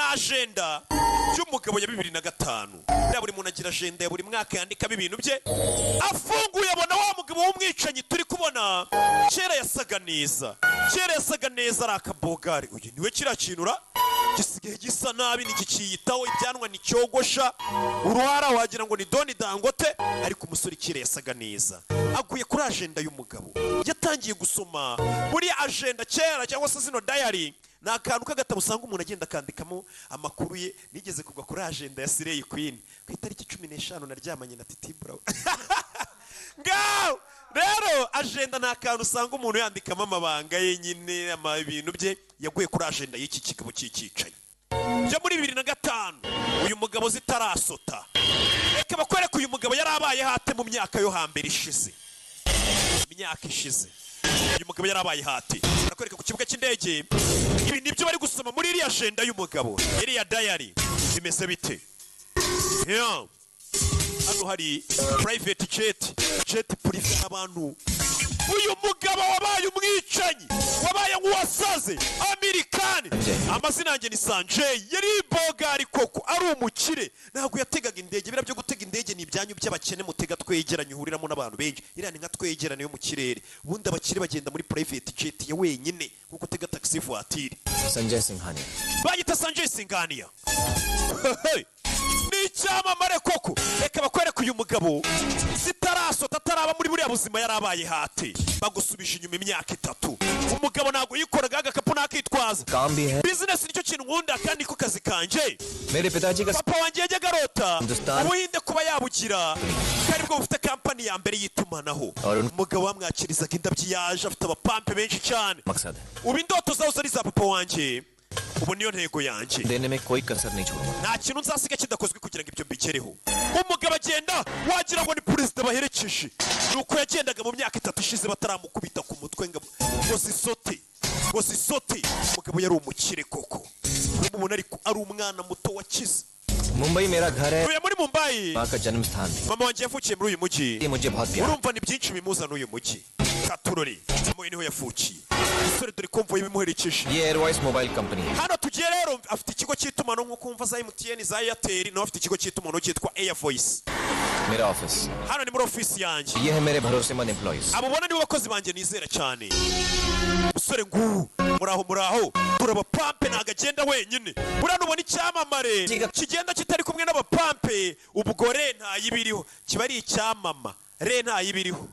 Na agenda y'umugabo ya 2005. Buriya buri muntu agira agenda ya buri mwaka yandikamo ibintu bye. Afunguye abona wa mugabo w'umwicanyi turi kubona kera yasaga neza, kera yasaga neza ari akabogari. Uyu niwe kiriya kintu ra gisigaye gisa nabi, ntikikiyitaho, ibyanwa nticyogosha, uruhara wagira ngo ni Doni Dangote. Ariko umusore kera yasaga neza. Aguye kuri agenda y'umugabo, yatangiye gusoma muri agenda kera cyangwa se zino diary. Ni akantu k'agatabo usanga umuntu agenda akandikamo amakuru ye. Nigeze kugwa kuri agenda ya Slay Queen, ku itariki 15 naryamanye na Titi Brown. Ngaho rero agenda ni akantu usanga umuntu yandikamo amabanga ye nyine, ibintu bye. Yaguye kuri agenda y'iki kigabo cy'icyicanyi byo muri 2005, uyu mugabo zitarasota. Reka bakwereke uyu mugabo yari abaye hate mu myaka yo hambere ishize. Imyaka ishize uyu mugabo yari abaye hate? Barakwereka ku kibuga cy'indege. Ibi nibyo bari gusoma muri iriya agenda y'umugabo, iriya diary. Bimeze bite? Yeah. Hano hari private jet, jet privé. Abantu, uyu mugabo wabaye umwicanyi, wabaye nk'uwasaze, Amerikani, amazina yanjye ni Sanjay. Yari bogari koko, ari umukire, ntabwo yategaga indege. Biriya byo gutega indege ni ibyanyu by'abakene, mutega twegeranye uhuriramo n'abantu benshi. Iriya ni nka twegerane yo mu kirere. Ubundi abakire bagenda muri private jet ya wenyine, nkuko utega taxi voiture. Sanjay Singhania. Banyita Sanjay Singhania, ni icyamamare koko. Reka bakwereke uyu mugabo zitarasota, ataraba muri buriya buzima, yari abaye hate. Bagusubije inyuma imyaka 3. Umugabo ntabwo yikoraga agakapu, ntakitwaza. काम भी है। Bizinesi nicyo kintu nkunda kandi niko kazi kanjye. मेरे पिताजी का Papa wanjye yajyaga arota Hindustan. Ubuhinde kuba yabugira ko aribwo bufite kampani ya mbere y'itumanaho. Umugabo bamwakirizaga indabyo, yaje afite abapampe benshi cyane. मकसद है। Ubu indoto zahoze ari iza papa wanjye, ubu niyo ntego yanjye. देने में कोई कसर नहीं छोड़ूंगा। Nta kintu nzasiga kidakozwe kugira ngo ibyo mbigereho. Umugabo agenda wagira ngo ni perezida baherekeje. Ni uko yagendaga mu myaka 3 ishize bataramukubita ku mutwe ngo zisote, ngo zisote. Umugabo yari umukire koko, uramubona ariko ari umwana muto wakize. Mumbai मेरा घर है। Ntuye muri Mumbai. माँ का जन्म स्थान भी। Mama wanjye yavukiye muri uyu mujyi. ये मुझे बहुत प्यार। Urumva ni byinshi bimuza n'uyu mujyi. Katurori mumbai niho yavukiye umusore. Dore convoy bimuherekeje. ये Airvoice mobile company है। Hano tugiye rero, afite ikigo cy'itumanaho nk'uko wumva za MTN, za Airtel, nawe afite ikigo cy'itumanaho cyitwa Air Voice. मेरा office. Hano ni muri ofisi yanjye. ये है मेरे भरोसेमंद employees. Abo ubona nibo bakozi banjye nizera cyane. Musore ngubu, muraho, muraho. Turabapampe, ntabwo agenda wenyine. Buriya nubona icyamamare kigenda kitari kumwe n'abapampe, ubwo re ntayibiriho, kiba ari icyamama re ntayibiriho.